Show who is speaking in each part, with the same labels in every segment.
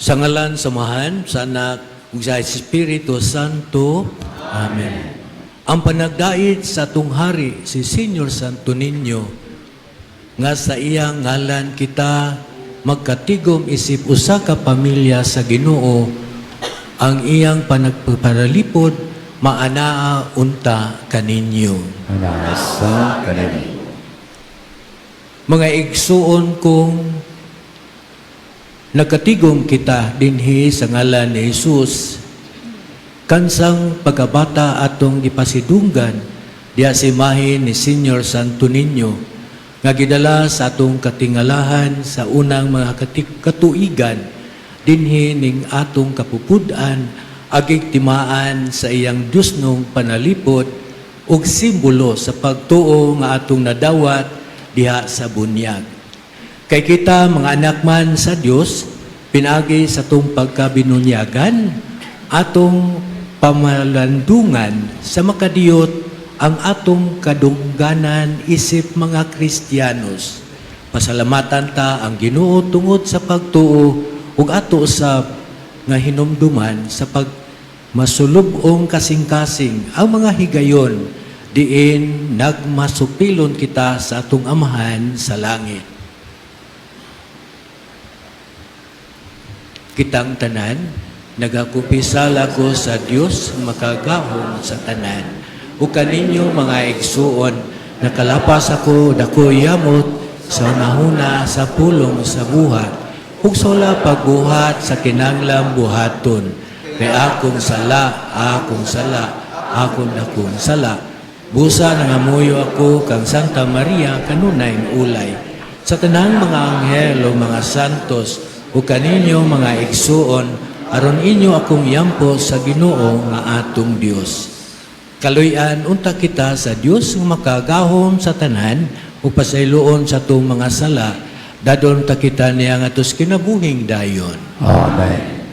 Speaker 1: Sa ngalan sa Amahan, sa Anak, ug sa Espiritu Santo. Amen. Ang panagdait sa atong hari, si Senior Santo Niño, nga sa iyang ngalan kita magkatigom isip usa ka pamilya sa Ginoo, ang iyang panagpanalipod maanaa unta kaninyo.
Speaker 2: Anaa kaninyo.
Speaker 1: Mga igsuon kong nagkatigom kita dinhi sa ngalan ni Jesus, kansang pagkabata atong gipasidunggan diha sa imahe ni Senior Santo Niño nga gidala sa atong katingalahan sa unang mga katuigan dinhi ning atong kapupud-an, agig timaan sa iyang dusnong panalipod ug simbolo sa pagtuo nga atong nadawat diha sa bunyag. Kay kita mga anak man sa Dios, pinaagi sa atong pagkabinunyagan, atong pamalandungan sa makadiyot ang atong kadungganan isip mga Kristiyanos. Pasalamatan ta ang Ginoo tungod sa pagtuo ug ato sa nga hinumduman sa pag masulub-ong kasing-kasing ang mga higayon diin nagmasupilon kita sa atong Amahan sa langit. Kitang tanan, nagakumpisal ako sa Dios makagahom sa tanan. Ug kaninyo mga igsuon, nakalapas ako dako yamot sa hunahuna sa pulong sa buhat, ug sa wala pagbuhat sa kinahanglang buhaton. Kay akong sala, akong sala, akong dakong sala. Busa nangamuyo ako kang Santa Maria kanunay ulay, sa tanang mga anghel o mga santos, ug kaninyo mga igsuon, aron inyo akong yampo sa Ginoo nga atong Dios. Kaluy-an unta kita sa Dios nga makagahom sa tanan ug pasayloon sa atong mga sala, dadon ta kita niya nga atos kinabuhing dayon.
Speaker 2: Amen.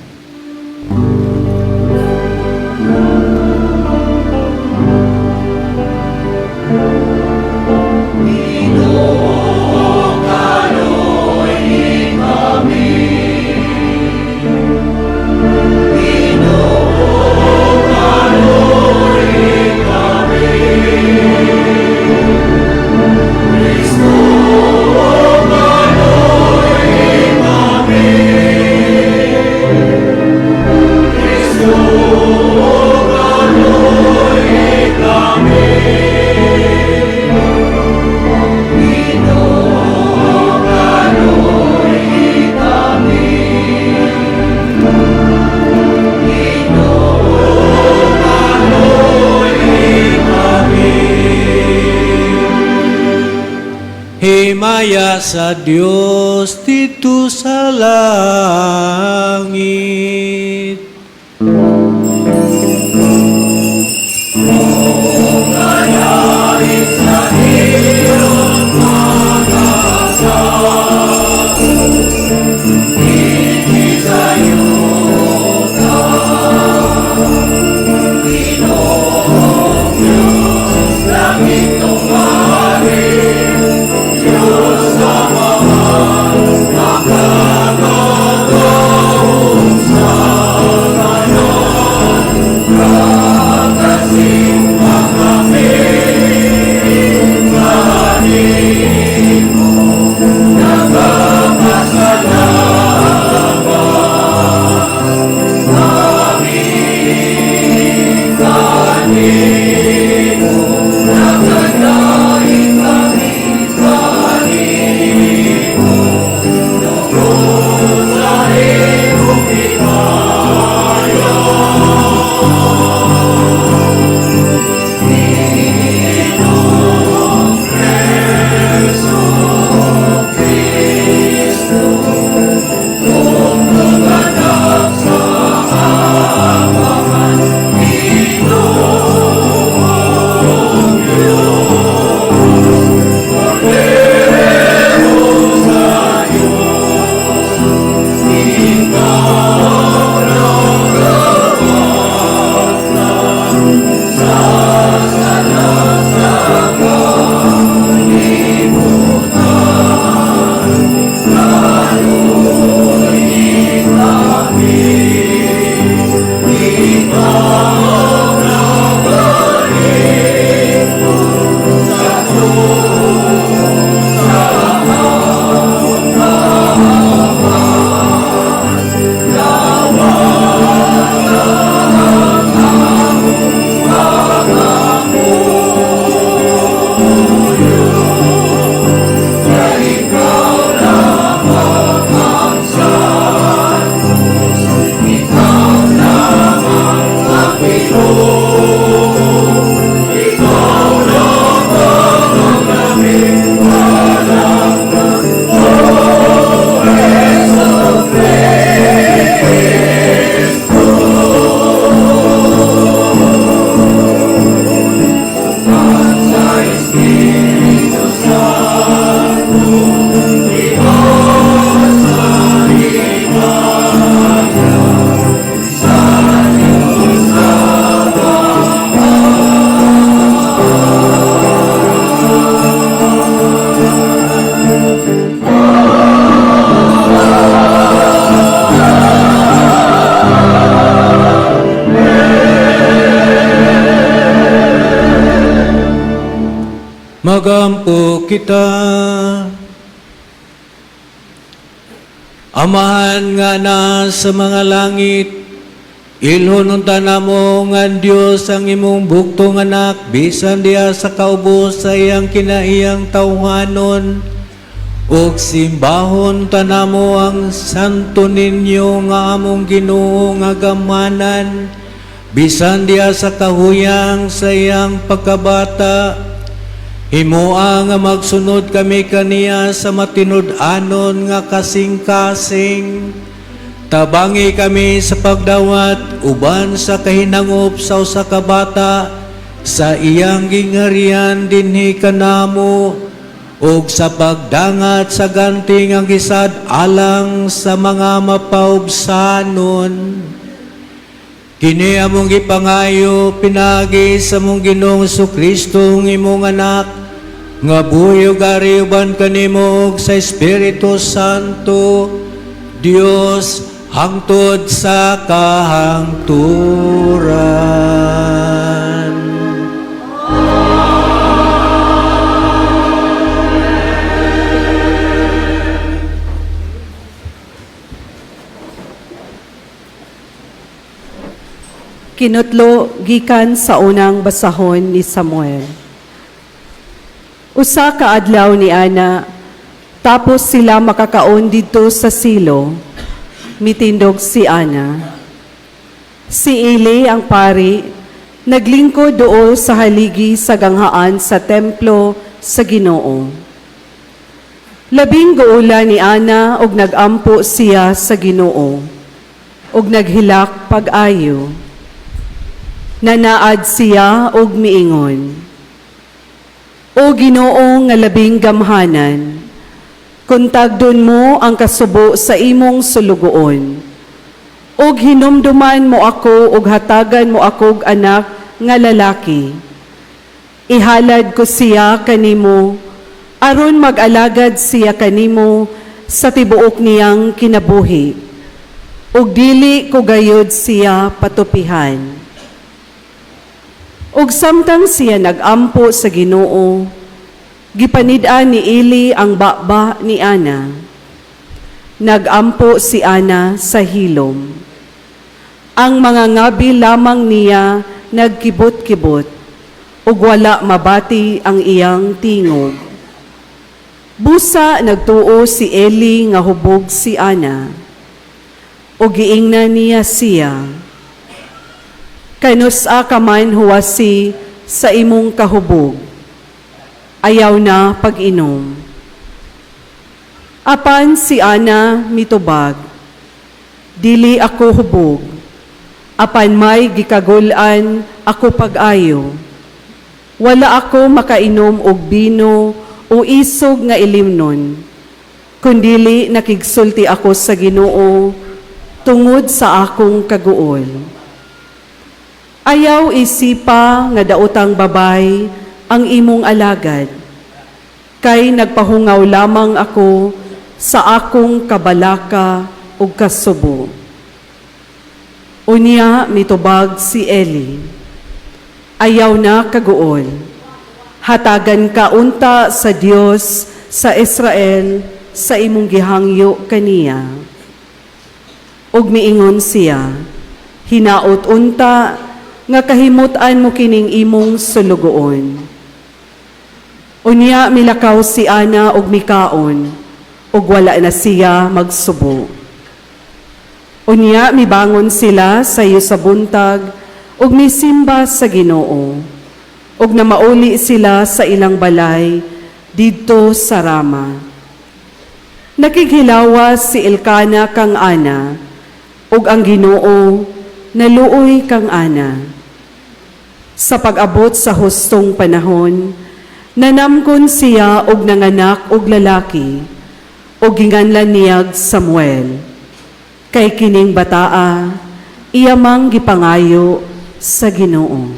Speaker 1: Himaya sa Dios didto sa langit. Magampo kita. Amahan nga na sa mga langit, ilhon unta namo nga Dios ang imong buktong anak, bisan diha sa kaubos sa iyang kinaiyang tawhanon, ug simbahon ta namo ang Santo Niño nga among Ginoo nga gamanan, bisan diha sa kahuyang sa iyang pagkabata. Himoa nga magsunod kami kaniya sa matinud-anon nga kasing-kasing. Tabangi kami sa pagdawat uban sa kahinangop sa usa ka bata sa iyang gingharian dinhi kanamo ug sa pagdangat sa ganti nga gisad alang sa mga mapaubsanon. Kini among gipangayo pinaagi sa among Ginoong Kristo, imong anak, nga buhi ug ari uban kanimo ug sa Espiritu Santo, Dios, hangtod sa kahangturan.
Speaker 3: Kinutlo gikan sa unang basahon ni Samuel. Usa ka adlaw ni ana, tapos sila makakaon didto sa Silo, mitindog si Ana. Si Eli ang pari, naglingkod duol sa haligi sa ganghaan sa templo sa Ginoo. Labing guola ni Ana og nagampo siya sa Ginoo og naghilak pag-ayo. Nanaad siya og miingon: "O Ginoo nga labing gamhanan, kon tagdon mo ang kasubo sa imong sulugoon, og hinumduman mo ako og hatagan mo ako og anak nga lalaki, ihalad ko siya kanimo, aron mag-alagad siya kanimo sa tibuok niyang kinabuhi, ug dili ko gayud siya patupihan." Ug samtang siya nagampo sa Ginoo, gipanid-an ni Eli ang baba ni Ana. Nagampo si Ana sa hilom. Ang mga ngabi lamang niya nagkibot-kibot, ug wala mabati ang iyang tingog. Busa nagtuo si Eli nga hubog si Ana, ug giingnan niya siya, "Kanus-a ka man huwasi sa imong kahubog? Ayaw na pag-inom." Apan si Ana mitubag, "Dili ako hubog, apan may gikagul-an ako pag-ayo. Wala ako makainom og bino o isog nga ilimnon, kundili nakigsulti ako sa Ginoo tungod sa akong kaguol. Ayaw isipa nga daotang babay ang imong alagad, kay nagpahungaw lamang ako sa akong kabalaka ug kasubo." Unya mitubag si Eli, "Ayaw na kaguol. Hatagan ka unta sa Dios sa Israel sa imong gihangyo kaniya." Ug miingon siya, "Hinaot unta nga kahimut-an mo kining imong sulugoon." Unya milakaw si Ana og mikaon, ug wala na siya magsubo. Unya mibangon sila sayo sa buntag ug misimba sa Ginoo. Ug namauli sila sa ilang balay didto sa Rama. Nakighilawas si Elkana kang Ana, ug ang Ginoo naluoy kang Ana. Sa pag-abot sa hustong panahon, nanamkon siya og nanganak og lalaki, ug ginganlan niyag Samuel. Kay kining bataa, iya mang gipangayo sa Ginoo.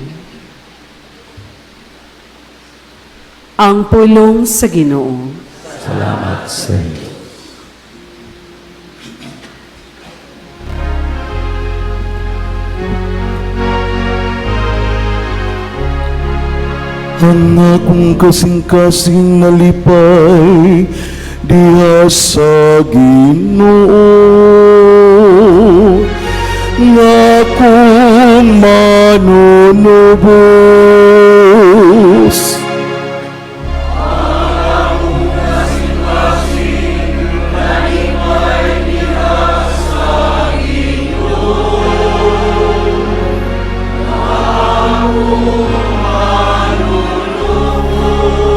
Speaker 3: Ang pulong sa Ginoo.
Speaker 2: Salamat sa Diyos.
Speaker 4: Ang akong kasing-kasing nalipay diha sa Ginoo, nga akong manunubos.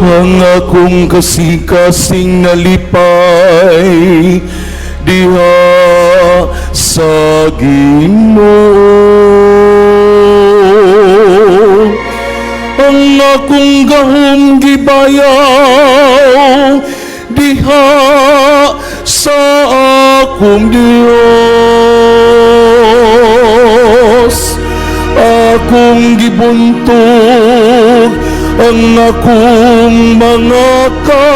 Speaker 4: Ang akong kasing-kasing nalipay diha sa Ginoo. Ang akong gahom gibayaw diha sa akong Dios. Akong gibuntog ang akong mga kaaway.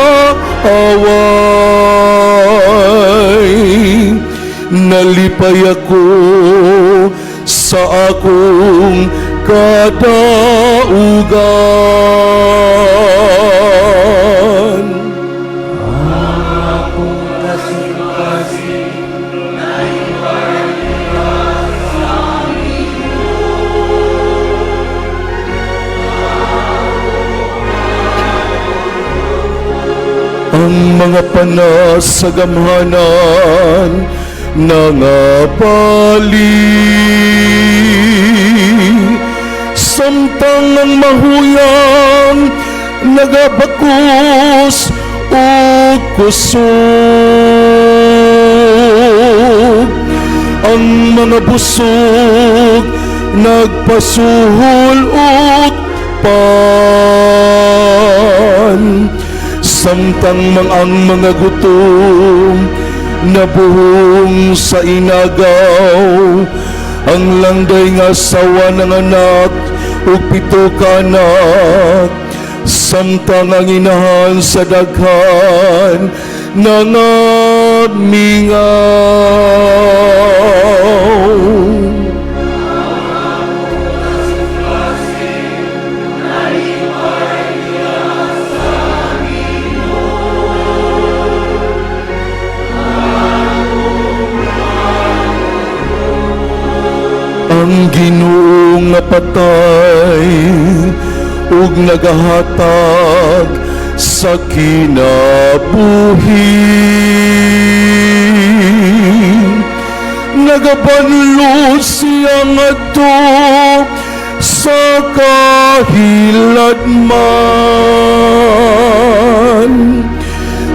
Speaker 4: Nalipay ako sa akong kadaugan. Ang mga panas sa gamhanan nangabali, samtang ang mahuyang nagabakos og kusog. Ang mga busog nagpasuhol og pan, samtang ang mga gutom nabuhong sa inagaw. Ang langday nga asawa ng anak ug 7 ka anak, samtang ang inahan sa daghan nangamingaw. Ang Ginoo nga patay ug nagahatag sa kinabuhi, nagabanlo siya ngadto sa kahiladman,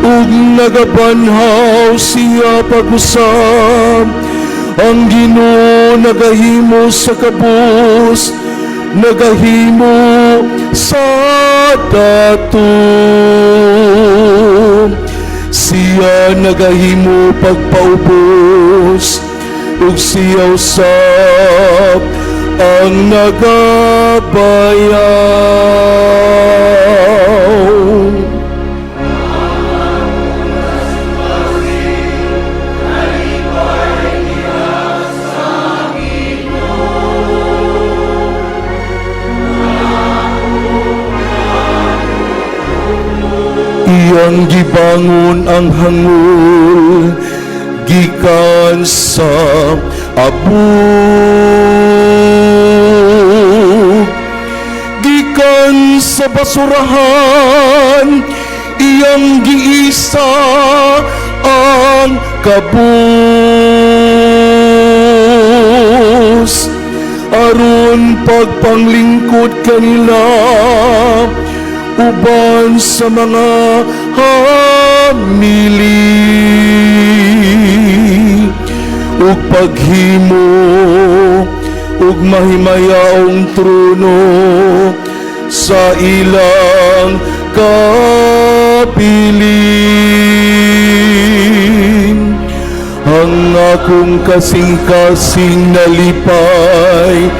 Speaker 4: ug nagabanhaw siya pag-usab. Ang Ginoo nagahimo sa kabus, nagahimo sa dato. Siya nagahimo pagpaubos, ug siya usab ang nagabayaw. Iyang gibangon ang hangol gikan sa abog, gikan sa basurahan iyang giisa ang kabus, aron pagpanglingkod kanila uban sa mga hamili ug paghimo ug mahimayaong trono sa ilang kabilin. Ang akong kasing-kasing nalipay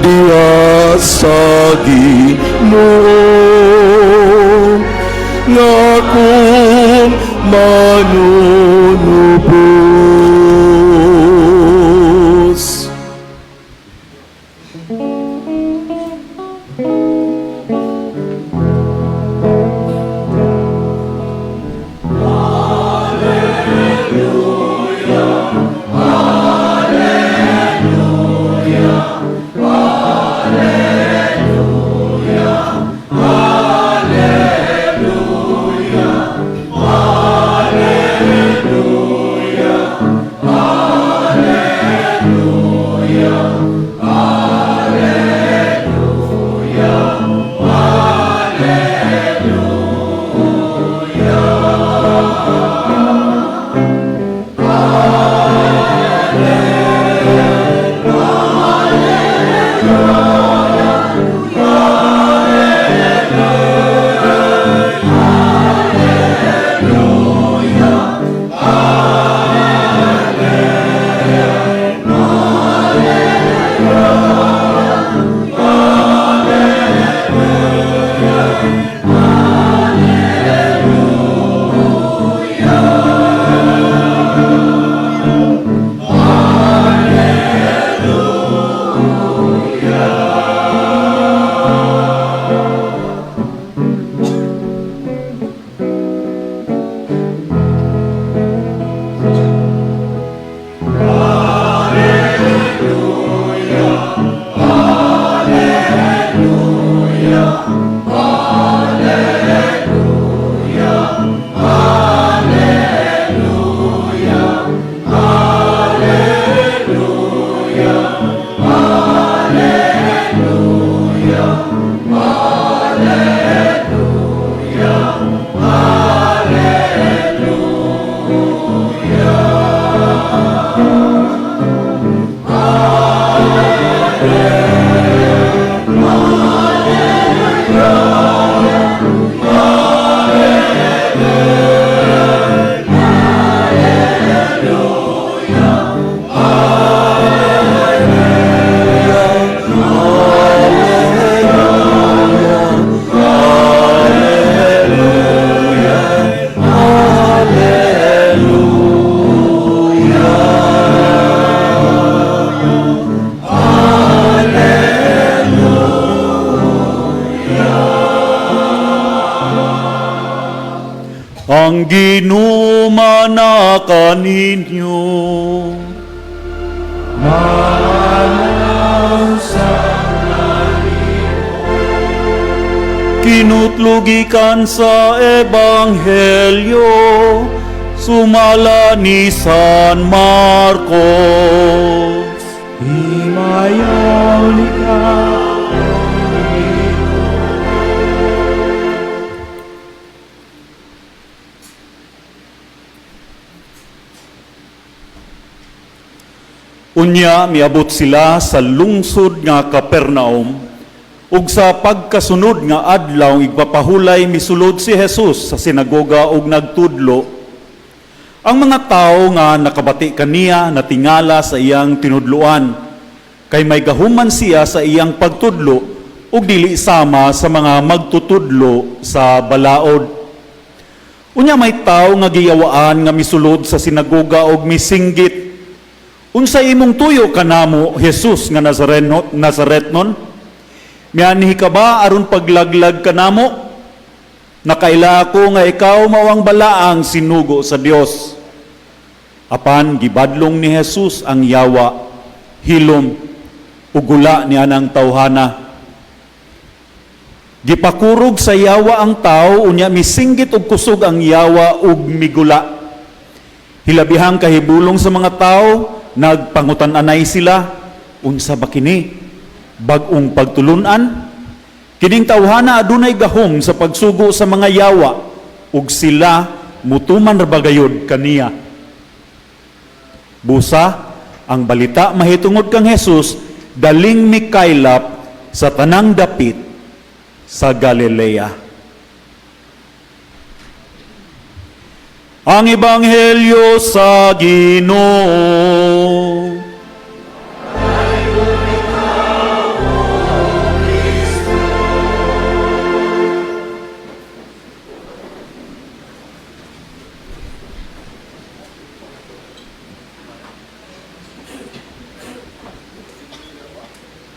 Speaker 4: diha sa Ginoo nga akong manunubos.
Speaker 5: Ang Ginoo mana kaninyo. Kinutlo gikan sa Ebanghelyo sumala ni San Marcos.
Speaker 2: Himayaw ni ka.
Speaker 5: Unya miabot sila sa lungsod nga Capernaum ug sa pagkasunod nga adlaw igpapahulay misulod si Jesus sa sinagoga ug nagtudlo. Ang mga tawo nga nakabati kaniya natingala sa iyang tinudloan, kay may gahuman siya sa iyang pagtudlo ug dili sama sa mga magtutudlo sa balaod. Unya may tawo nga giyawaan nga misulod sa sinagoga ug misinggit, "Unsay imong tuyo kanamo, Jesus nga Nazareno, Nazaretnon? Mianhi ka ba aron paglaglag kanamo? Nakaila ako nga ikaw mao ang balaang sinugo sa Dios." Apan gibadlong ni Jesus ang yawa, "Hilom, ug gula ni anang tawhana." Gipakurog sa yawa ang tao, unya misinggit og kusog ang yawa ug migula. Hilabihang kahibulong sa mga tao, nagpangutan-anay sila, "Unsa ba kini? Bag-ong pagtulunan? Kining tawhana adunay gahom sa pagsugo sa mga yawa, ug sila mutuman ra ba gayud kaniya?" Busa, ang balita mahitungod kang Jesus daling mikaylap sa tanang dapit sa Galilea. Ang Ebanghelyo sa Ginoo.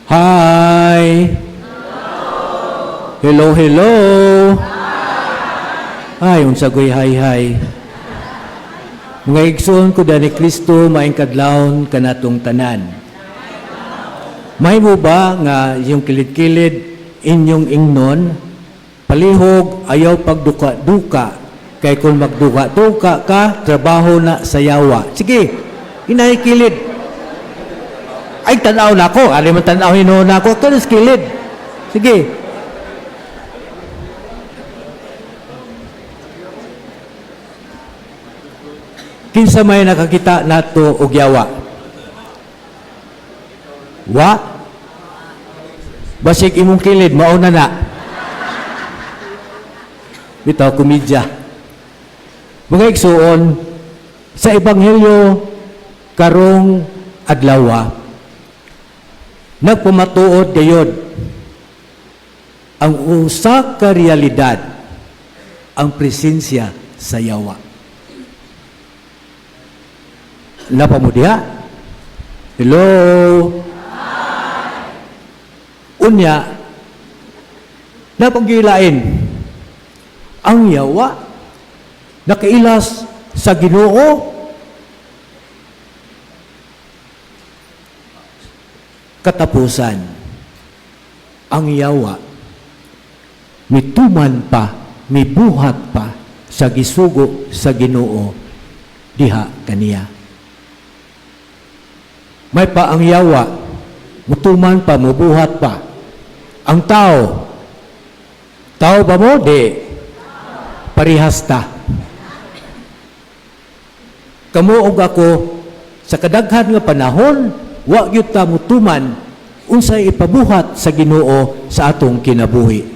Speaker 1: Hi! Hello, hello! Ay, unsa ko'y hi, hi. Mga igsoon ko ni Kristo, maayong kadlawon kanatong tanan. Mahimo ba nga yung kilid-kilid inyong ingnon, "Palihog ayaw pagduka-duka, kay kung magduka-duka ka, trabaho na sa yawa"? Sige, inay kilid. Ay, tanaw na ako. Ali man tanaw hinuon na ako. Ito kilid. Sige. Kinsa may nakakita nato og yawa? Wa? Basig imong kilid, mauna na. Bitaw komedya. Mga igsuon, sa Ebanghelyo karong adlaw, nagpamatuod gayod ang usa ka realidad, ang presensya sa yawa. Napa mo diha? Hello? Unya, napaggilain, ang yawa, nakailas sa Ginoo, katapusan, ang yawa, mituman pa, mibuhat pa sa gisugo sa Ginoo diha kaniya. May pa ang yawa, mutuman pa, mubuhat pa. Ang tao, tao ba mo? Di. Parihas ta. Kamo og ako, sa kadaghan nga panahon, wa gyud ta mutuman unsay ipabuhat sa Ginoo sa atong kinabuhi.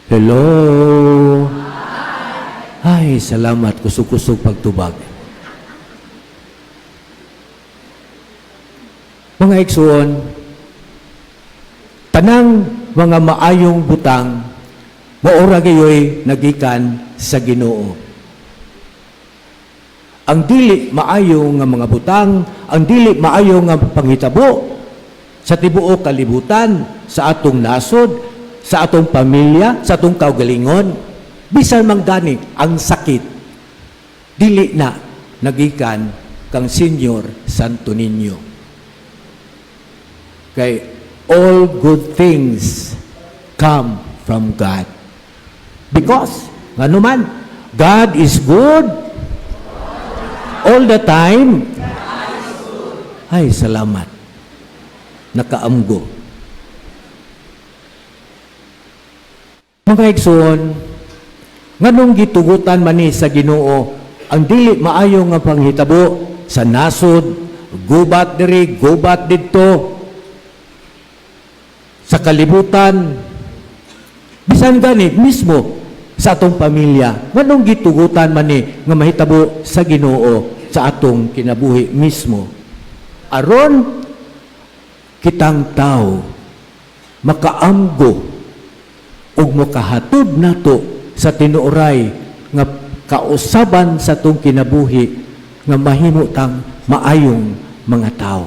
Speaker 1: Hello. Ay, salamat, kusog-kusog pagtubag. Mga igsuon, tanang mga maayong butang maura gayoy nagikan sa Ginoo. Ang dili maayo nga mga butang, ang dili maayo nga panghitabo sa tibuok kalibutan, sa atong nasod, sa atong pamilya, sa atong kaugalingon, bisan man gani ang sakit, dili na nagikan kang Senyor Santo Niño. Kay all good things come from God. Because, ngano man, God is good all the time. Ay, salamat. Nakaamgo. Mga igsoon, nganong gitugutan man ni sa Ginoo ang dili maayo nga panghitabo sa nasod, gubat diri, gubat didto, sa kalibutan, bisan gani mismo sa atong pamilya, nganong gitugutan man ni nga mahitabo sa Ginoo sa atong kinabuhi mismo? Aron kitang tao makaamgo ug makahatod nato sa tinuoray nga kausaban sa atong kinabuhi nga mahimo tang maayong mga tao.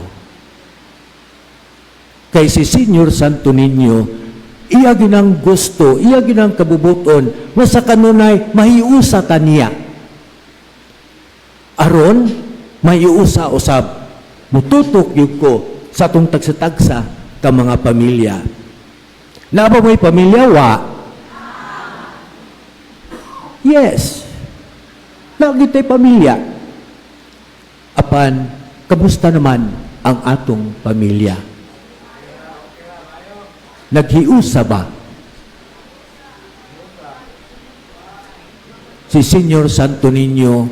Speaker 1: Kay si Senyor Santo Niño Iya ginang gusto, iya ginang kabubuton, nga sa kanunay mahiusa ta niya. Aron mahiusa usab, mututok gyud ko sa atong tagsa-tagsa ka mga pamilya. Naa ba mo'y pamilya? Wa? Yes. Naa gyud tay pamilya. Apan, kamusta naman ang atong pamilya? Naghiusa ba? Si Senyor Santo Niño,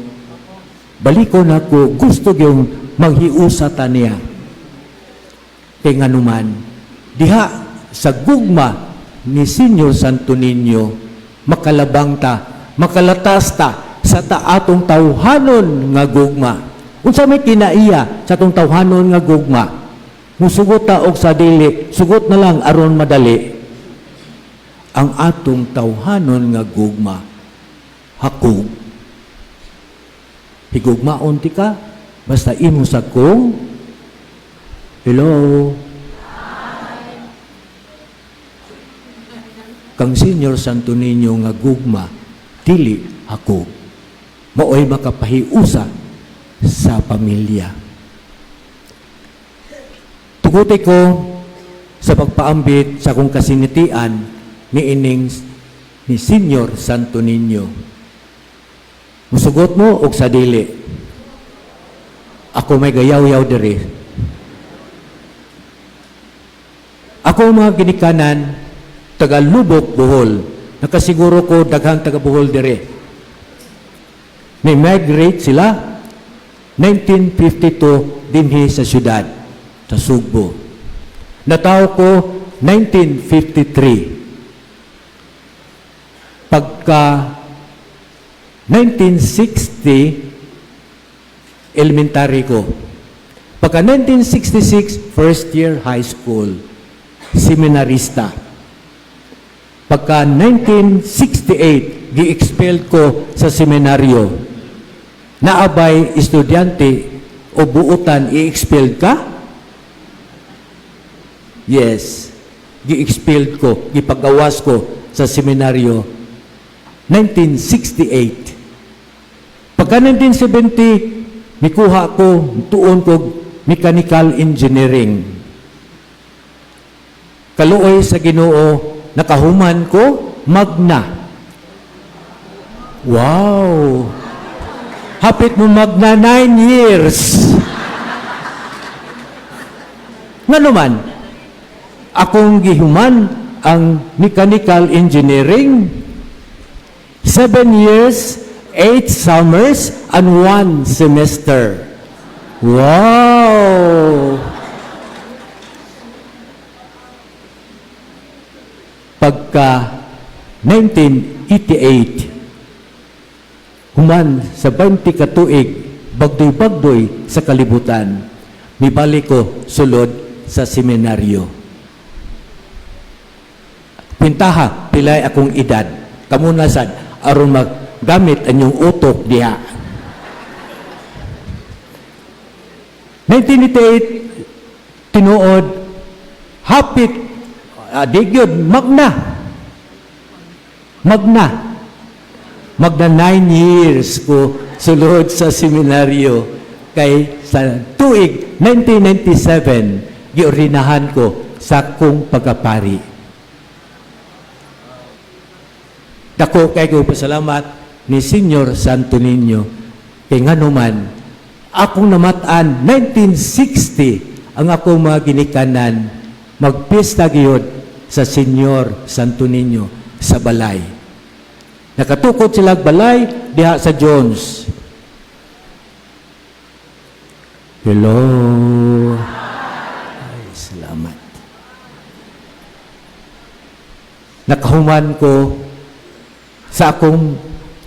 Speaker 1: balikon ako, gusto yung maghiusa ta niya. Kay nganuman, diha sa gugma ni Senyor Santo Niño, makalabang ta, makalatas ta sa ta atong tawhanon nga gugma. Unsa may kinaiya sa atong tawhanon nga gugma? Musugot ta og sa dili, sugot na lang aron madali. Ang atong tawhanon nga gugma, hakog. Higugmaon ti ka, basta imo sa kong, hello. Kang Senyor Santo Niño nga gugma, dili hakog. Maoy makapahiusa sa pamilya. Tuguti ko sa pagpaambit sa akong kasinatian ni ining ni Senyor Santo Niño. Musugot mo og sa dili. Ako may gayaw-yaw diri. Ako mga ginikanan, taga Lubok, Bohol. Nakasiguro ko daghang taga Bohol diri. May migrate sila 1952 dinhi sa syudad, sa Sugbo. Natawo ko 1953. Pagka 1960, elementary ko. Pagka 1966, first year high school, seminarista. Pagka 1968, gi-expel ko sa seminaryo. Naabay estudyante o buutan, i-expel ka? Yes. Gi-expel ko, gipagawas ko sa seminaryo 1968. Pagka 1970, mikuha ko, tuon ko mechanical engineering. Kaluoy sa Ginoo, nakahuman ko, magna. Wow! Hapit mo magna 9 years. Nga naman, akong gihuman ang mechanical engineering, 7 years, 8 summers, and 1 semester. Wow! Pagka 1988, human sa 20 katuig, bagdoy-bagdoy sa kalibutan, mibalik ko sulod sa seminaryo. Pintaha, pilay akong edad. Kamuna sad, aron maggamit ang inyong utok diha. 1988, tinuod, hapit, di gyud, magna. Magna. Magna 9 years ko sulod sa seminaryo. Kay sa tuig 1997, giordinahan ko sa akong pagkapari. Dako kay ko pasalamat ni Senyor Santo Niño. Kay nganuman, akong namat-an 1960 ang akong mga ginikanan magpista gyud sa Senyor Santo Niño sa balay. Nakatukod sila balay diha sa Jones. Hello. Ay, salamat. Nakahuman ko sa akong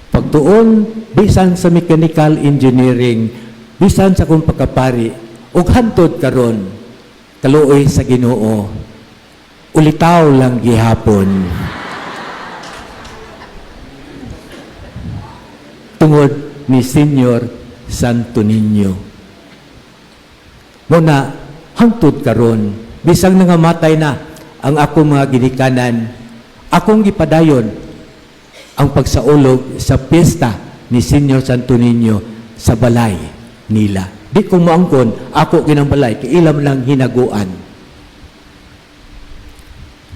Speaker 1: pagtuon bisan sa mechanical engineering, bisan sa akong pagkapari, ug hantod karon kaluoy sa Ginoo, ulitaw lang gihapon. Tungod ni Senyor Santo Niño. Muna, hangtod karon, bisang nangamatay na ang akong mga ginikanan, akong gipadayon ang pagsaulog sa piyesta ni Senior Santo Niño sa balay nila. Di ko moangkon, ako ginang balay, kay ilam lang hinaguan.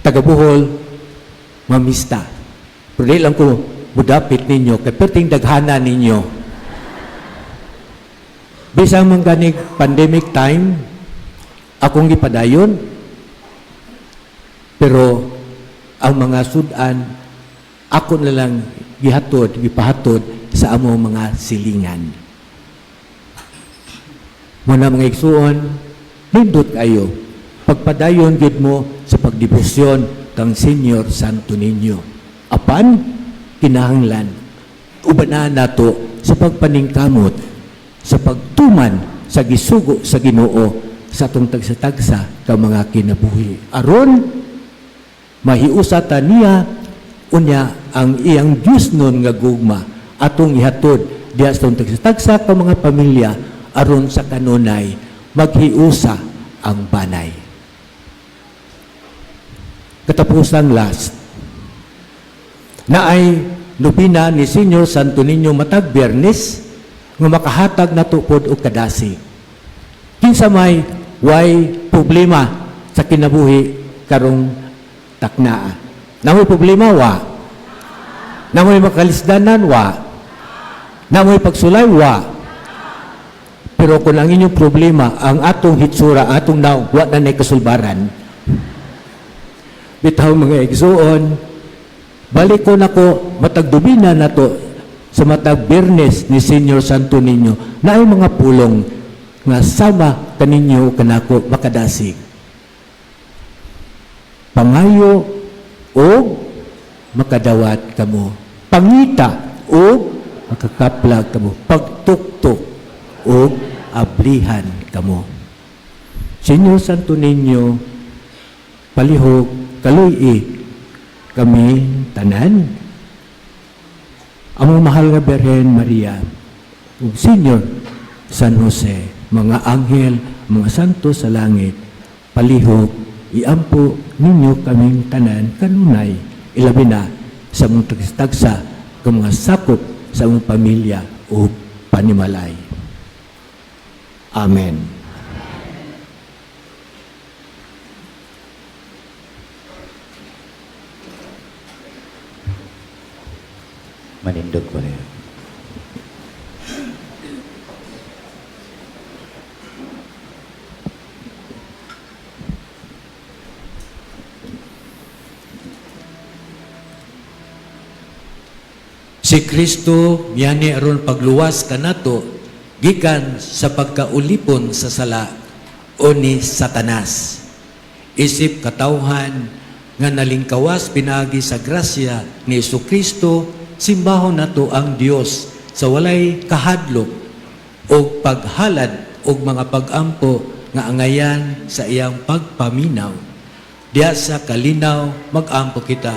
Speaker 1: Taga Bohol, mamista. Pero di lang ko mudapit ninyo, kay perting daghana ninyo. Bisan man ganig pandemic time, akong gipadayon, pero ang mga sudan, ako na lang gihatod, gipahatod sa among mga silingan. Muna mga igsuon, nindot kayo. Pagpadayon gid mo sa pagdebosyon kang Senior Santo Niño. Apan, kinahanglan, ubanan nato sa pagpaningkamot, sa pagtuman sa gisugo sa Ginoo sa atong tagsa-tagsa ka mga kinabuhi. Aron, mahiusa ta niya unya ang iyang Diyos nun nga gugma atong ihatod diha sa atong tagsa-tagsa ka mga pamilya aron sa kanunay maghiusa ang banay. Katapusang last, naay nobena ni Senior Santo Niño matag Biyernes nga makahatag nato pod og kadasig. Kinsa may way problema sa kinabuhi karong taknaa? Namoy problema wa. Namoy makalisdanan wa. Namoy pagsulay wa. Pero kung ang inyong problema, ang atong hitsura, atong naong, wa na nay kasulbaran. Bitaw mga igsuon, balik ko nako matag nobena nato sa matag Biyernes ni Senior Santo Niño na ay mga pulong nga sama kaninyo kanako makadasig. Pangayo og makadawat kamo. Pangita og makakaplag kamo. Pagtuktok og ablihan kamo. Senior Santo Niño, palihog kaluy kami tanan. Among mahal nga Birhen Maria, ug Senior San Jose, mga anghel, mga santo sa langit, palihog, iampo ninyo kaming tanan kanunay, ilabi na sa mong tagsa ka mga sakop sa among pamilya o panimalay. Amen.
Speaker 6: Manindog ko rin.
Speaker 1: Si Kristo miyani aron pagluwas kanato gikan sa pagkaulipon sa sala o ni Satanas. Isip katawhan nga nalingkawas pinaagi sa grasya ni Kristo, simbahon nato ang Dios sa walay kahadlok o paghalad og mga pagampo nga angayan sa iyang pagpaminaw. Diya sa kalinaw magampo kita.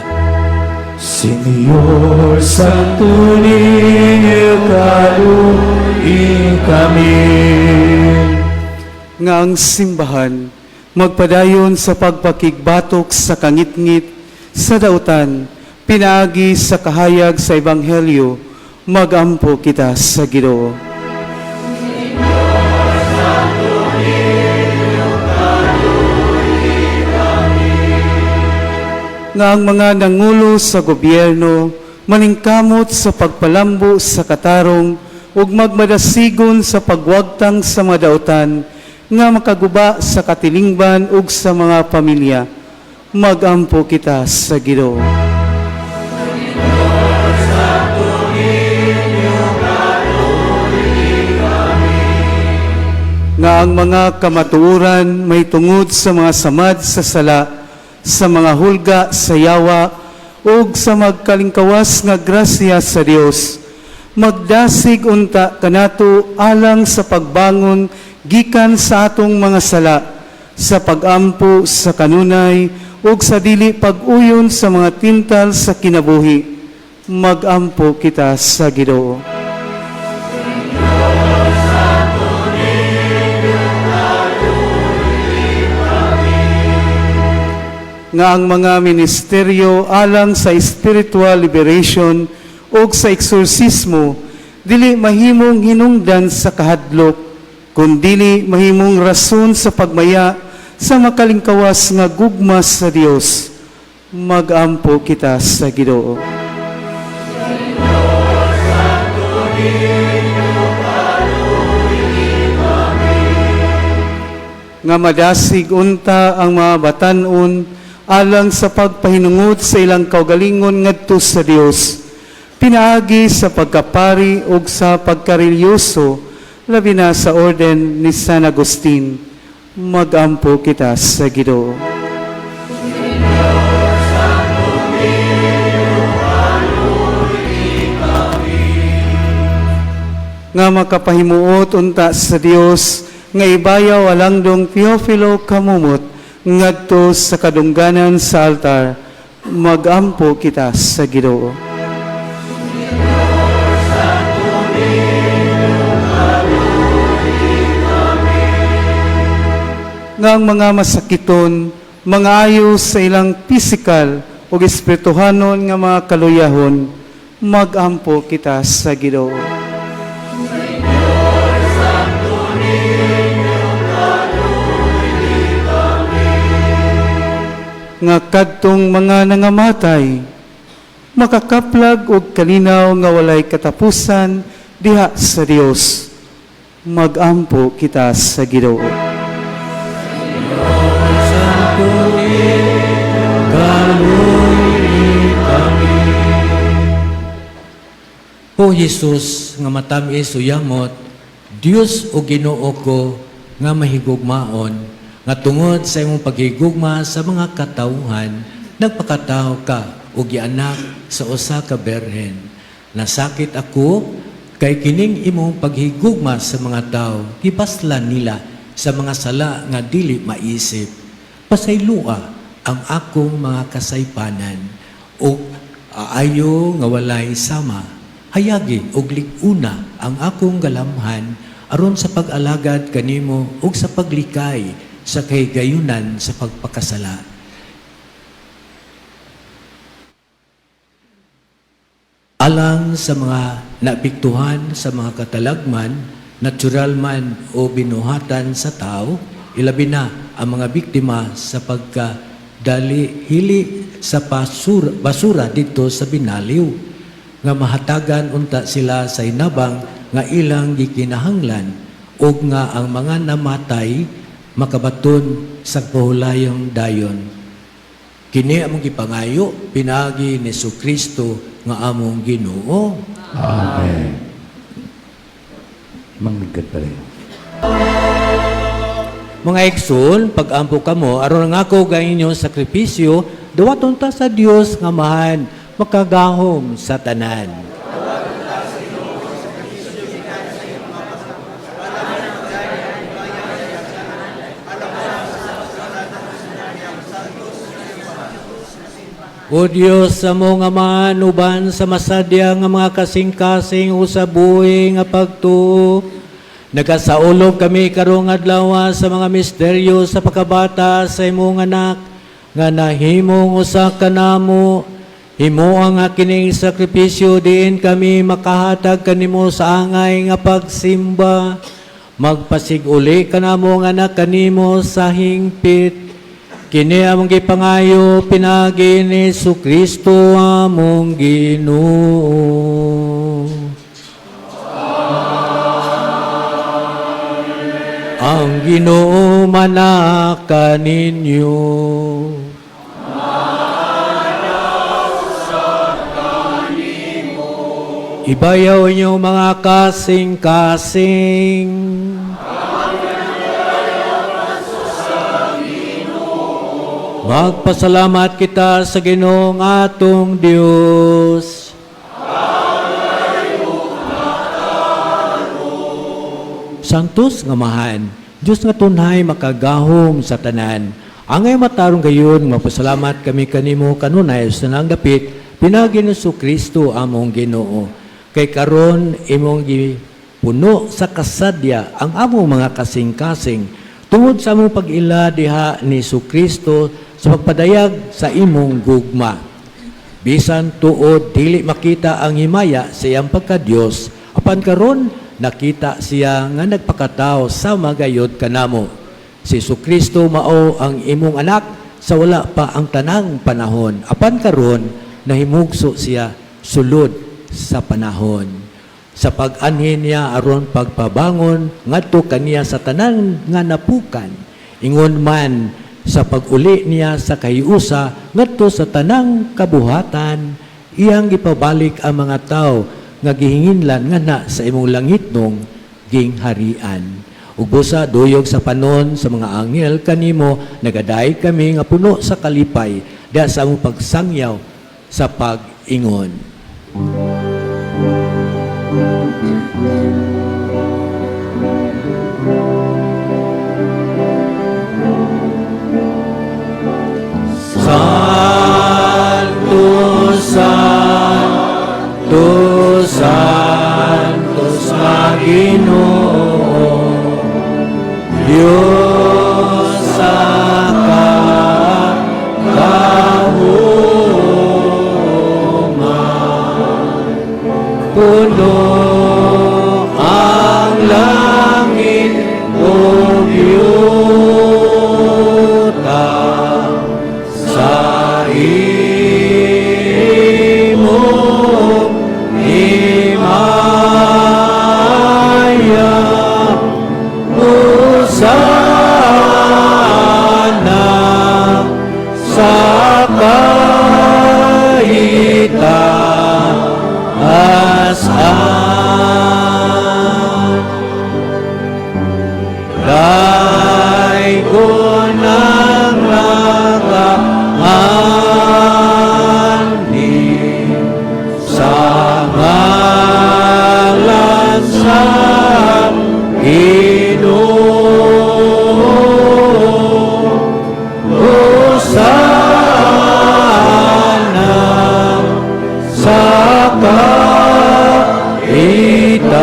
Speaker 2: Señor Santo Niño, kaluoy kami.
Speaker 7: Nga ang simbahan magpadayon sa pagpakigbatok sa kangitngit sa dautan pinaagi sa kahayag sa ebanghelyo, magampo kita sa Ginoo. Nga ang mga nangulo sa gobyerno maningkamot sa pagpalambo sa katarong ug magmadasigon sa pagwagtang sa mga dautan nga makaguba sa katilingban ug sa mga pamilya, magampo kita sa Ginoo. Nga ang mga kamatuoran may tungod sa mga samad sa sala, sa mga hulga sa yawa, ug sa magkalingkawas nga grasya sa Dios, magdasig unta kanato alang sa pagbangon gikan sa atong mga sala, sa pagampo sa kanunay ug sa dili pag-uyon sa mga tintal sa kinabuhi, magampo kita sa Ginoo. nga ang mga ministeryo alang sa spiritual liberation ug sa eksorsismo dili mahimong hinungdan sa kahadlok, kundili mahimong rason sa pagmaya sa makalingkawas nga gugma sa Dios. Magampo kita sa Ginoo. Nga madasig unta ang mga batan-on alang sa pagpahinungod sa ilang kaugalingon ngadto sa Dios pinaagi sa pagkapari ug sa pagkarelyoso, labi na sa orden ni San Agustin. Magampo kita sa Ginoo. Nga makapahimuot unta sa Dios nga ibayaw alangdong Teofilo Camomot ngadto sa kadungganan sa altar. Magampo kita sa Ginoo. Nga ang mga masakiton mga ayo sa ilang pisikal o espirituhanon nga mga kaluyahon. Magampo kita sa Ginoo. Nga kadtong mga nangamatay makakaplag og kalinaw nga walay katapusan diha sa Dios. Magampo kita sa Ginoo.
Speaker 1: O Jesus nga matamis uyamot, Dios o Ginoo ko nga mahigugmaon, nga tungod sa imong paghigugma sa mga katawhan, nagpakatawo ka og gianak sa usa ka berhen. Nasakit ako kay kining imong paghigugma sa mga tawo, gibaslan nila sa mga sala nga dili maisip. Pasayloa ang akong mga kasaypanan ug aayo nga walay sama. Hayagi og lig-una ang akong galamhan aron sa pag-alagad kanimo ug sa paglikay sa kahigayunan sa pagpakasala. Alang sa mga naapektuhan sa mga katalagman, natural man o binuhatan sa tao, ilabi na ang mga biktima sa pagkadali hili sa basura dito sa Binaliw, nga mahatagan unta sila sa hinabang nga ilang gikinahanglan ug nga ang mga namatay makabaton sa pahulayong dayon. Kini among gipangayo pinaagi ni Kristo nga among Ginoo.
Speaker 6: Amen. Manggad pala.
Speaker 1: Mga igsoon, pag-ampo kamo aron nga ako ga inyong sakripisyo, dawaton ta sa Dios nga mahan makagahom sa tanan. O Diyos, sa mong Amahan, uban sa masadya nga mga kasing-kasing o sa buhi nga pagtuo, nagasaulog kami karong adlaw sa mga misteryo sa pagkabata sa imong anak, nga nahimong usa kanamo. Himoa nga kining sakripisyo diin kami makahatag kanimo sa angay nga pagsimba. Magpasig-uli kanamo nga anak kanimo sa hingpit. Kini among gipangayo pinaagi ni Kristo among Ginoo. Ang Ginoo manaka ninyo. Ibayaw inyo mga kasing-kasing. Magpasalamat kita sa Ginoong atong Dios. Santos nga mahan, Diyos nga tunhay makagahom sa tanan. Angay matarong gayon, mapasalamat kami kanimo kanunay sa nang dapit, pinaagi ni Kristo among Ginoo. Kay karon imong gipuno sa kasadya ang among mga kasing-kasing, Tungod sa among pag-ila diha ni Kristo sa pagpadayag sa imong gugma. Bisan tuod dili makita ang himaya sa iyang pagka-Dios, apan karon nakita siya nga nagpakatao sama gayod kanamo. Si Kristo mao ang imong anak sa wala pa ang tanang panahon. Apan karon nahimugso siya sulod sa panahon. Sa pag-anhin niya aron pagpabangon ngadto kaniya sa tanan nga napukan. Ingon man sa pag-uli niya sa kahiusa ngadto sa tanang kabuhatan, iyang gipabalik ang mga tawo nga gihinginlan ngana sa imong langitnong gingharian. Ug busa duyog sa panon sa mga anghel kanimo nagadayeg kami nga puno sa kalipay diha sa among pagsangyaw sa pag-ingon. Santo, Santo, Santo sa Ginoo, Diyos sa kagahuman. Puno ang langit ug yuta sa imong himaya. Hosana sa kaitaasan. Daygon ang nagaanhi sa ngalan sa Ginoo. Hosana sa kaitaasan.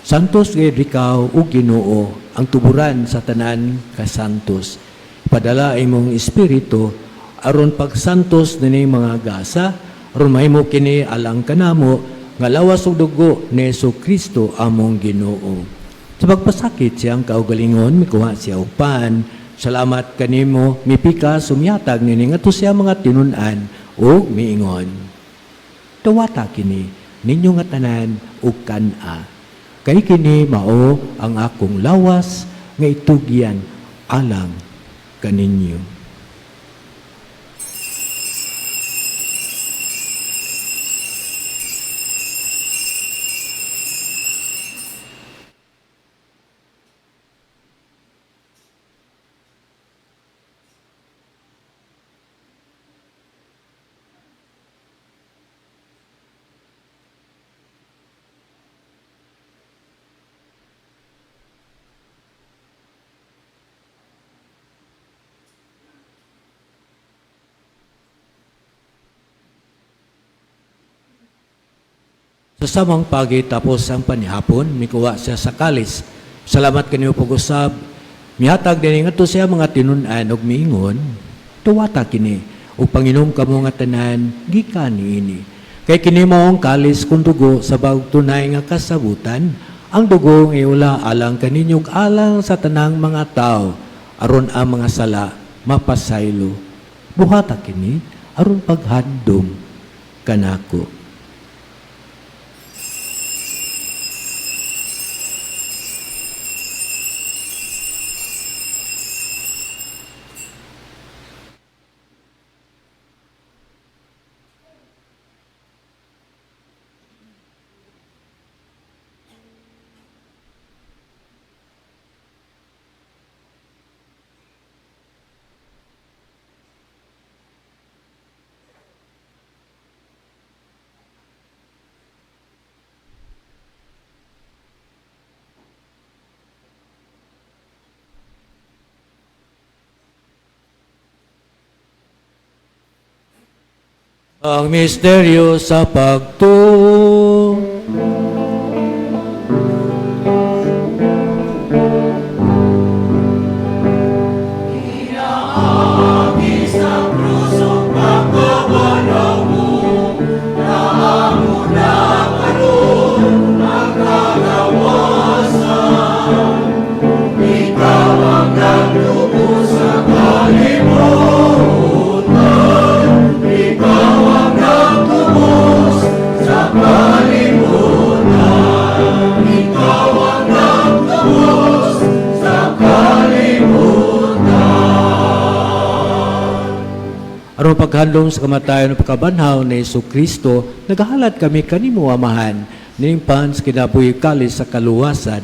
Speaker 1: Santos gayud ikaw o Ginoo, ang tuburan sa tanan ka santos. Padala imong espiritu aron pagsantos nining mga gasa, aron mahimo kini alang kanamo nga lawas ug dugo ni Kristo among Ginoo. Sa pagpasakit siyang kaugalingon, mikuha siya og pan. Salamat kanimo, mipikas, mihatag nini ngadto sa iyang mga tinun-an ug miingon: "Dawata kini ninyo nga tanan ug kan-a. Kay kini mao ang akong lawas nga itugyan alang kaninyo." Sa samang pagi tapos ang panihapon, mikuha siya sa kalis. Salamat kanimo pag-usab. Mihatag din ngadto sa iyang mga tinun-an ug miingon: "Dawata kini ug panginom kamo nga tanan gikan niini. Kay kini mao ang kalis kong dugo sa bagong tunay nga kasabutan, ang dugo nga iula alang kaninyo ug alang sa tanang mga tao aron ang mga sala mapasaylo. Buhata kini aron paghandom kanako." Ang misteryo sa pagtuo. Aron paghandom sa kamatayon ug pagkabanhaw ni Hesus Kristo, nagahalad kami kanimo, Amahan, nining pan sa kinabuhi, kalis sa kaluwasan.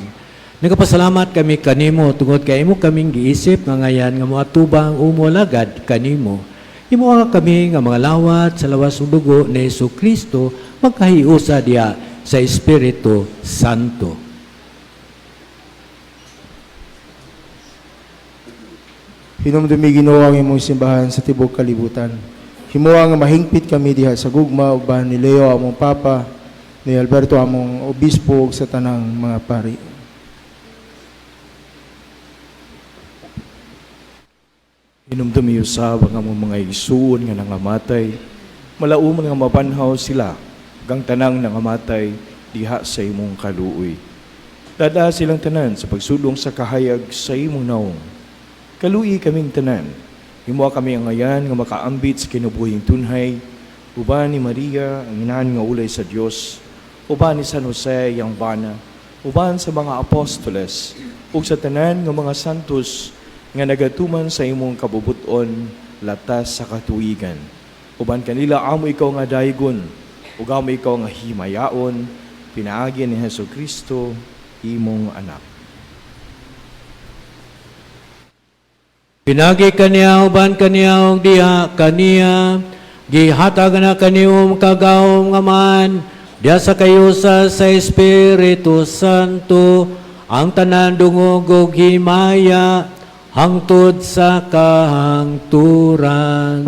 Speaker 1: Nagapasalamat kami kanimo tungod kay imo kaming giisip nga ngayan nga moatubang ug moalagad kanimo. Himoa kami nga mga lawat sa lawas ug dugo ni Hesus Kristo magkahiusa diha sa Espiritu Santo.
Speaker 8: Hinumdumi, Ginoo, ang imong simbahan sa tibuok kalibutan. Himoa nga mahingpit kami diha sa gugma uban ni Leo among Papa, ni Alberto among obispo ug sa tanang mga pari.
Speaker 9: Hinumdumi usab ang among mga igsuon nga nangamatay, malauman nga mabanhaw sila, ug ang tanang nangamatay diha sa imong kaluoy. Dad-a silang tanan sa pagsulong sa kahayag sa imong naong. Kaluoyi kaming tanan. Himoa kami angayan nga makaambit sa kinabuhing tunhay, uban ni Maria, ang inahan nga ulay sa Dios, uban ni San Jose, iyang bana, uban sa mga apostoles, ug sa tanan nga mga santos nga nagatuman sa imong kabubuton latas sa katuigan. Uban kanila amo ikaw nga daygon, ug amo ikaw nga himayaon, pinaagi ni Hesus Kristo, imong anak.
Speaker 1: Pinaagi kaniya, uban kaniya, ug diha kaniya, gihatag na kaniyong kagahom nga man, diha sa kahiusa sa Espiritu Santo, ang tanan dungog ug himaya, hangtod sa kahangturan.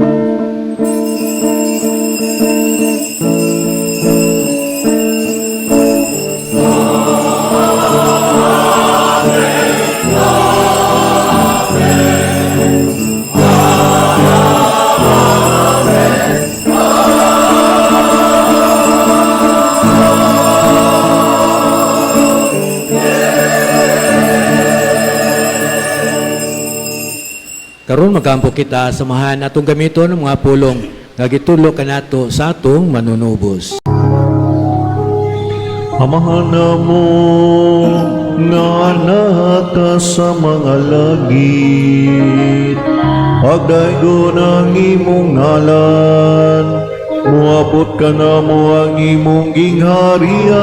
Speaker 1: Karon magampo kita, samahan atong gamiton ang mga pulong nga gitudlo kanato sa atong manunubos.
Speaker 4: Amahan namo nga naa ka sa mga langit, pagdaygon ang imong ngalan, muabot kanamo ang imong gingharian,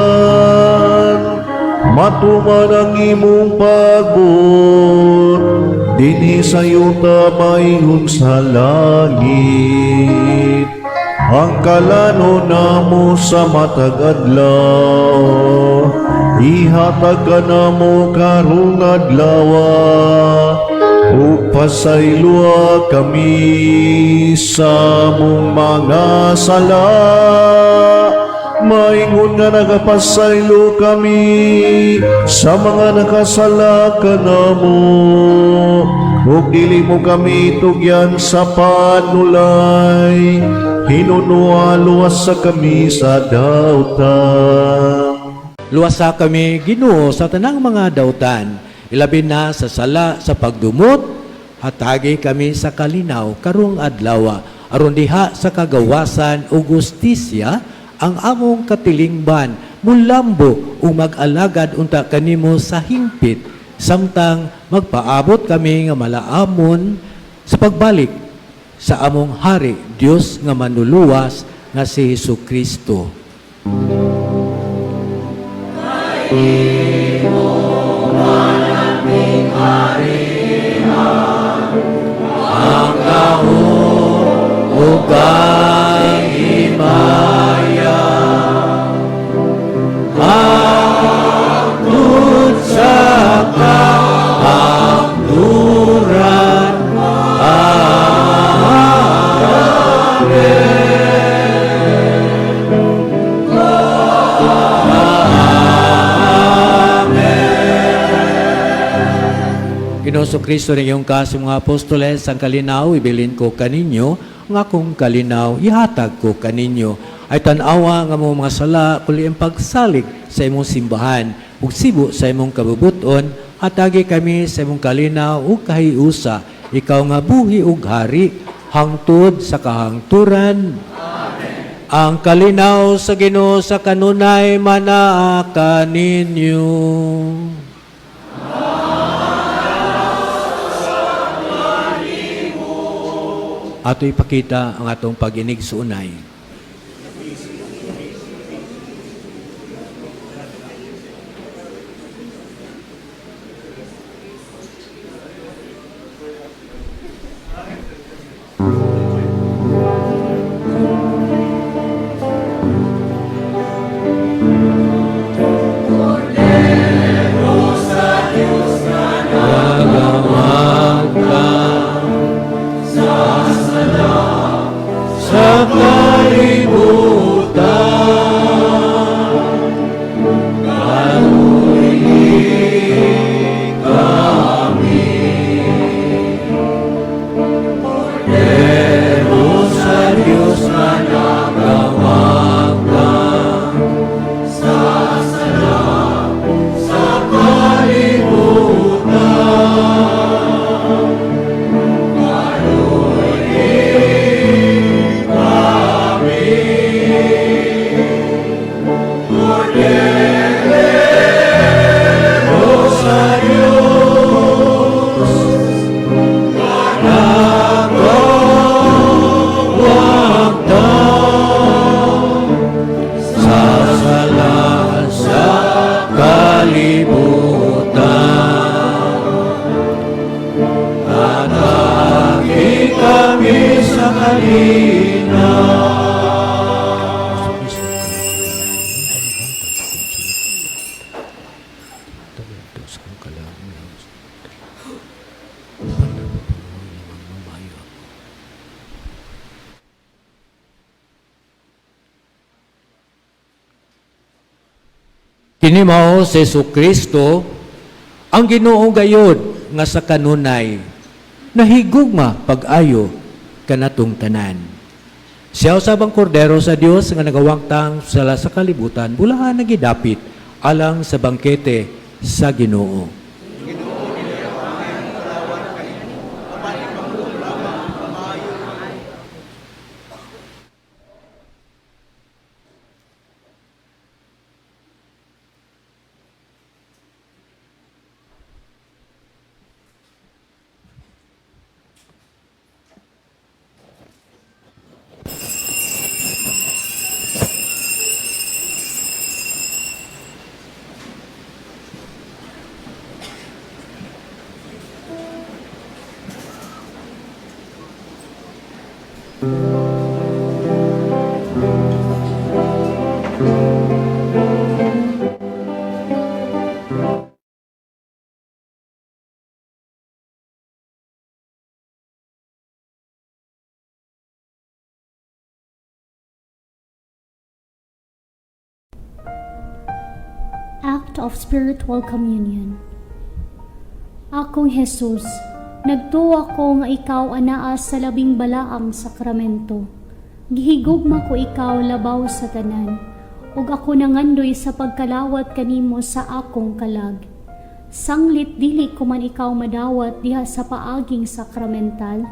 Speaker 4: matuman ang imong pagbuot dinhi sa yuta maingon sa langit. Ang kalanon namo sa matag adlaw, ihatag kanamo karong adlaw, ug pasayloa kami sa among mga sala, maingon nga nagapasaylo kami sa mga nakasala kanamo, ug dili mo kami tugyan sa panulay, hinunoa luwasa kami sa dautan.
Speaker 1: Luwasa kami, Ginoo, sa tanang mga dautan, ilabi na sa sala sa pagdumot, hatagi kami sa kalinaw karong adlaw, aron diha sa kagawasan ug hustisya ang among katilingban mulambo ug mag-alagad unta kanimo sa hingpit, samtang magpaabot kami nga malaamon sa pagbalik sa among hari Dios nga manluluwas nga si Hesus Kristo. Ang gahom ug ang himaya hangtod sa kahangturan. Amen. Kristo ning ka sa mga apostoles, ang kalinaw ibilin ko kaninyo, ang akong kalinaw ihatag ko kaninyo. Ay tan-awa nga mo mga sala kuli ang pagsalig sa imong simbahan ug sibo sa imong kabubuton, hatagi kami sa imong kalinaw ug kahiusa, ikaw nga buhi ug hari hangtod sa kahangturan. Amen. Ang kalinaw sa Ginoo sa kanunay manaa kaninyo. Ato ipakita ang atong pag-inig suunay. Sa kalibutan, kaluoy kami. Kordero sa Diyos nga nagawagtang sa sala sa kalibutan, kaluoy kami. Kordero sa Diyos nagawagtang sa sala sa kalibutan, hatagi kami sa kalinaw. Kini mao si Kristo ang Ginoo gayod nga sa kanunay nahigugma pag-ayo kanatong tanan. Siya usab ang kordero sa Dios nga nagawangtang sala sa kalibutan, bulahan nga gidapit alang sa bangkete sa Ginoo.
Speaker 10: Act of Spiritual Communion. Akong Jesus, nagtuo ko nga ikaw anaa sa labing balaang sakramento. Gihigugma ko ikaw labaw sa tanan, ug ako nangandoy sa pagkalawat kanimo sa akong kalag. Sanglit dili ko man ikaw madawat diha sa paaging sakramental,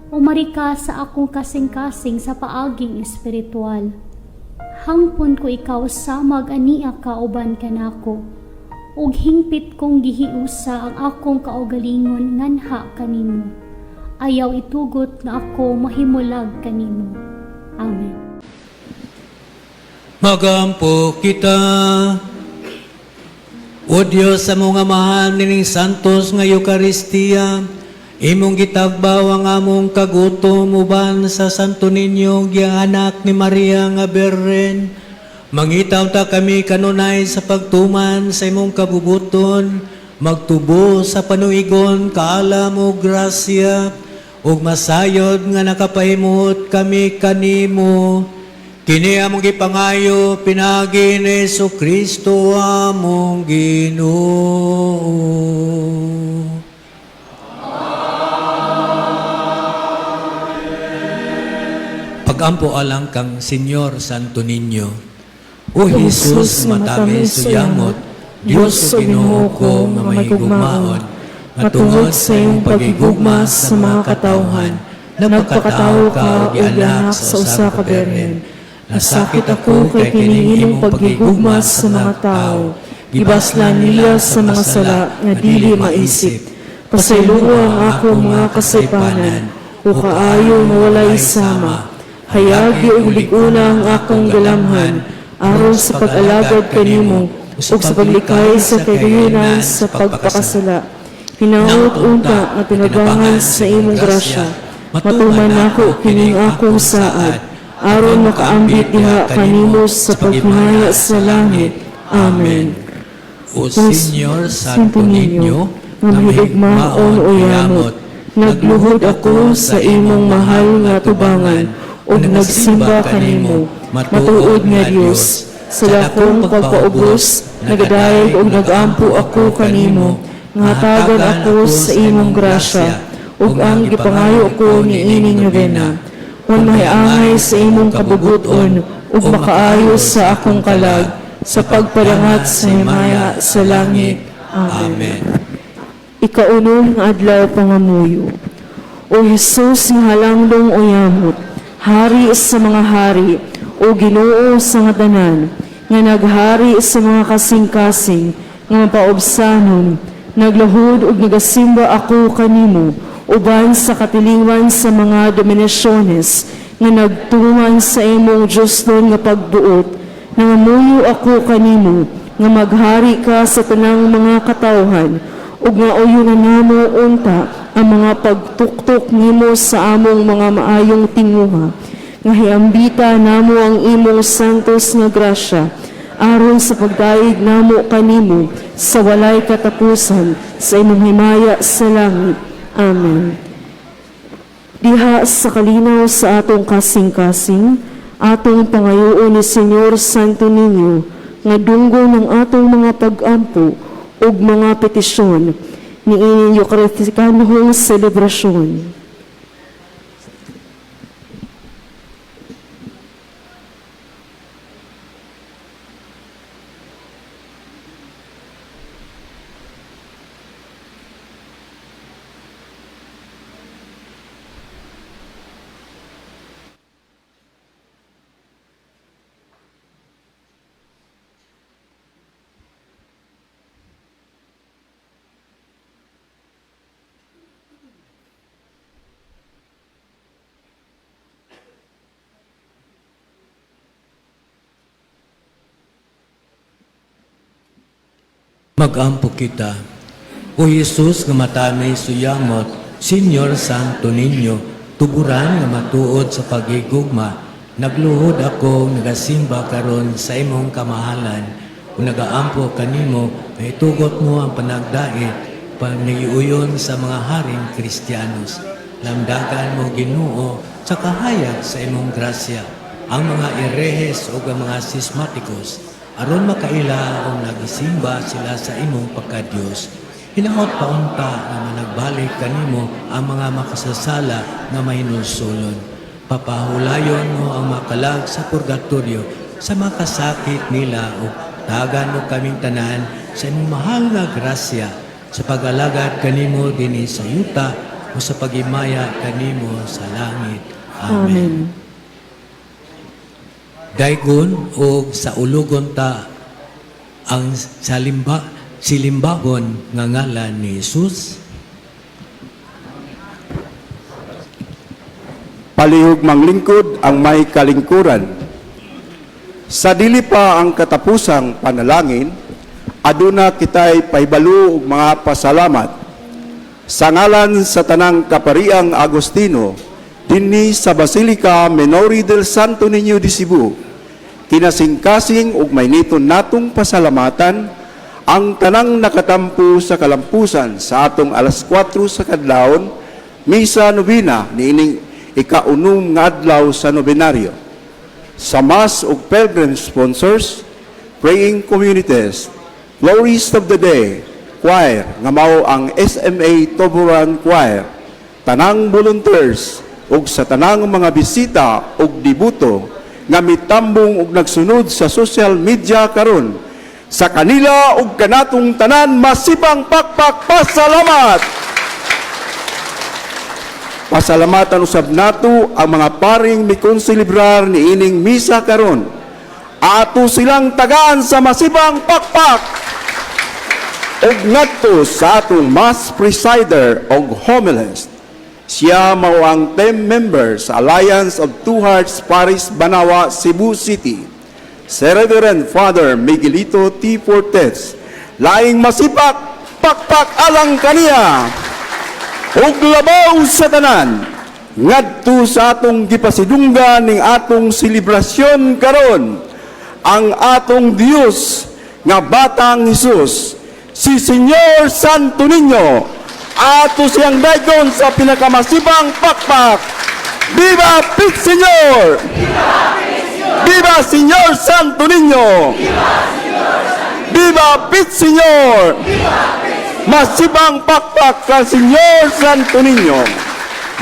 Speaker 10: umari ka sa akong kasing-kasing sa paaging espiritual. Hangpon ko ikaw samag ania ka uban kanako, ug hingpit kong gihiusa ang akong kaugalingon nganha kanimo. Ayaw itugot nga ako mahimulag kanimo. Amen.
Speaker 1: Magampo kita. O Diyos, sa mga mahal nining santos nga Eukaristiya, imong gitagbaw ang among kagutom uban sa Santo Niño, anak ni Maria nga Birhen. Mangita unta kami kanunay sa pagtuman sa imong kabubuton, magtubo sa panuigon, kaalam o grasya, ug masayod nga nakapahimuot kami kanimo. Kini among gipangayo pinaagi ni Kristo among Ginoo. Magampo alang kang Señor Santo Niño. O Jesus, matamis ug yamot, Dios ug Ginoo ko nga mahigugmaon, nga tungod sa imong pagigugma sa mga katawhan, nagpakatawo ka ug gianak sa usa ka birhen.
Speaker 2: Nasakit ako kay kining imong pagigugma sa mga tao. Gibaslan nila sa mga sala nga dili maisip. Pasayloa ang akong mga kasaypanan, o kaayo nga walay sama. Hayagi og lig-una ang akong galamhan, aron sa pag-alagad kanimo ug sa paglikay sa kahigayunan sa pagpakasala. Hinaot unta nga tinabangan sa imong grasya, matuman nako kining akong saad, aron makaambit diha kanimo sa paghimaya sa langit. Amen.
Speaker 1: O Señor Santo Niño,
Speaker 2: nga mahigugmaon o yamot, nagluhod ako sa imong mahal nga tubangan ug nagsimba kanimo, matuod nga Dios. Sa dakong pagpaubos, nagadayeg ug nagampo ako kanimo, nga hatagan ako sa imong grasya, ug ang gipangayo ko niining nobena. Human mahiangay sa imong kabubut-on ug makaayo sa akong kalag, sa pagpadangat sa himaya sa langit. Amen.
Speaker 1: Amen.
Speaker 2: Ikaunom nga adlaw pangamuyo. O Jesus nga halangdong o yamot, hari sa mga hari, o Ginoo sa nga tanan, nga naghari sa mga kasing-kasing, nga mapaobsanon, nagluhod ug nagasimba ako kanimo, uban sa katilingwan sa mga dominasyones, nga nagtuman sa imong Diyosnon nga pagbuot, nangamuyo ako kanimo, nga maghari ka sa tanang mga katawhan, ug nga uyunan namo unta ang mga pagtuktok nimo sa among mga maayong tinguha, nga hiambita namo ang imong santos nga grasya, aron sa pagdayeg namo kanimo sa walay katapusan sa imong himaya sa langit. Amen. Diha sa kalinaw sa atong kasing-kasing, atong pangayoon ni Señor Santo Niño, nga dunggon ang atong mga pag-ampo ug mga petisyon niining Eucharistikanhong selebrasyon.
Speaker 1: Magampo kita. O Jesus nga matamis ug yamot, Señor Santo Niño, tuburan nga matuod sa pagigugma, nagluhod ako nagasimba karon sa imong kamahalan, ug nagaampo kanimo nga itugot mo ang panagdait paniuyon sa mga haring Kristiyanos. Lamdagan mo, Ginoo, sa kahayag sa imong grasya ang mga erehes ug ang mga sismatikos, aron makaila og nagisimba sila sa imong pagkadiyos. Hinaot paunta nga managbalik kanimo ang mga makasasala nga mahinulsolon. Papahulayon mo ang makalag sa purgatorio sa makasakit nila ug tagan mo kaming tanan sa imong mahal nga grasya sa pag-alagad kanimo dinhi sa yuta o sa pagimaya kanimo sa langit. Amen.
Speaker 2: Amen.
Speaker 1: Daygon og saulugon ta ang salimba silimbahon nga ngalan ni Jesus.
Speaker 11: Palihog manglingkod ang may kalingkuran. Sa dili pa ang katapusang panalangin, aduna kitay pahibalo og mga pasalamat. Sa ngalan sa tanang kapariang Agustino, dinhi sa Basilica Minori del Santo Niño de Cebu, kinasingkasing ug mainiton natong pasalamatan ang tanang nakatampo sa kalampusan sa atong alas 4 sa kadlawon, Misa Novena niining ikaunom nga adlaw sa nobenaryo. Sa Mass ug Pilgrim sponsors, praying communities, Florist of the Day, Choir, nga mao ang SMA Tuburan Choir, tanang volunteers, ug sa tanang mga bisita ug debuto nga mitambong ug nagsunod sa social media karon. Sa kanila ug kanatong tanan, masibang pakpak pasalamat. Pasalamatan usab nato ang mga paring mikonselebrar niining misa karon. Ato silang tagaan sa masibang pakpak. Ug ngadto sa atong mass presider og homilist. Siya mao ang team member sa Alliance of Two Hearts Parish, Banawa, Cebu City. Si Reverend Father Miguelito T. Fortes. Laing masipak, pakpak alang kaniya. Ug labaw sa tanan, ngadto sa atong gipasidunggan ning atong selebrasyon karon, ang atong Dios nga Batang Hesus, si Señor Santo Niño. Ato siyang daygon sa pinakamasibang pakpak. Viva Pit Señor! Viva Señor Santo Niño! Viva Pit Señor! Masibang pakpak ka Señor Santo Niño.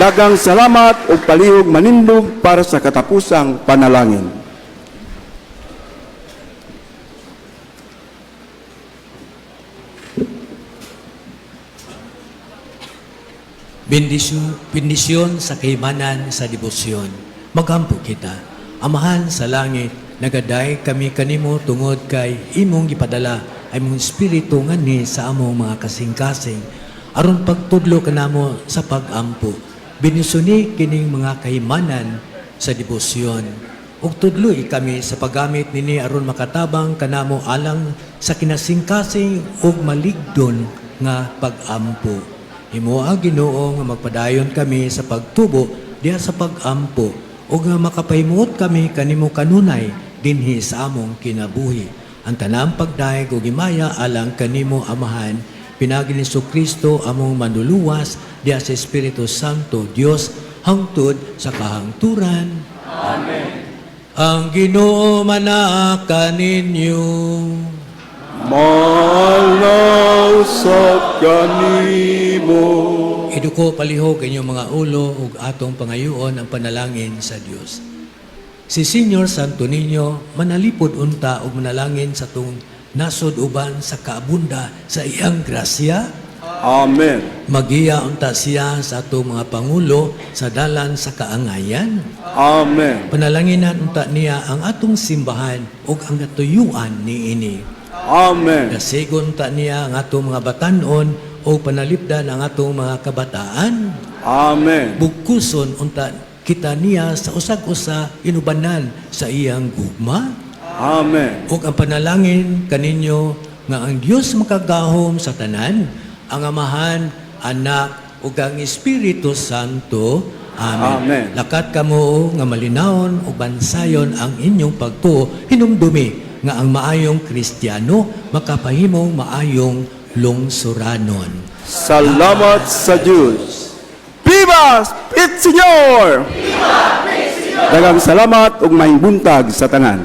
Speaker 11: Daghang salamat ug palihog manindog para sa katapusang panalangin.
Speaker 1: Bendisyon, bendisyon sa kaimanan sa debosyon. Magampo kita. Amahan sa langit, nagaday kami kanimo tungod kay imong gipadala ay imong espiritu nganhi sa among mga kasing-kasing aron pagtudlo kanamo sa pagampo. Bendisyoni kining mga kaimanan sa debosyon. Ug tudloy kami sa paggamit nini aron makatabang kanamo alang sa kinasingkasing ug maligdon nga pagampo. Himoa Ginoo nga magpadayon kami sa pagtubo diha sa pagampo ug nga makapahimuot kami kanimo kanunay dinhi sa among kinabuhi. Ang tanang pagdayeg ug himaya alang kanimo Amahan, pinaagi ni Kristo among manluluwas diha sa Espiritu Santo Dios hangtod sa kahangturan.
Speaker 11: Amen.
Speaker 1: Ang Ginoo manaa kaninyo.
Speaker 11: Malaw sa kanimo.
Speaker 1: Iduko palihog inyong mga ulo ug atong pangayoon ang panalangin sa Dios. Si Señor Santo Niño manalipod unta ug manalangin sa tong nasod uban sa kaabunda sa iyang grasya.
Speaker 11: Amen.
Speaker 1: Magiya unta siya sa atong mga pangulo sa dalan sa kaangayan.
Speaker 11: Amen.
Speaker 1: Panalanginan unta niya ang atong simbahan ug ang katuyuan niini.
Speaker 11: Amen.
Speaker 1: Dasigon ta niya ang atong mga batan-on o panalipdan ang atong mga kabataan.
Speaker 11: Amen.
Speaker 1: Bugkuson unta kita niya sa usag-usa inubanan sa iyang gugma.
Speaker 11: Amen.
Speaker 1: Ug ang panalangin kaninyo nga ang Dios makagahom sa tanan, ang Amahan, Anak ug ang Espiritu Santo. Amen.
Speaker 11: Amen.
Speaker 1: Lakat kamo nga malinawon ug bansayon ang inyong pagtuo, hinumdumi nga ang maayong Kristiyano makapahimong maayong lungsuranon.
Speaker 11: Salamat sa Diyos. Viva Pit Señor! Daghang salamat ug maayong buntag sa tanan.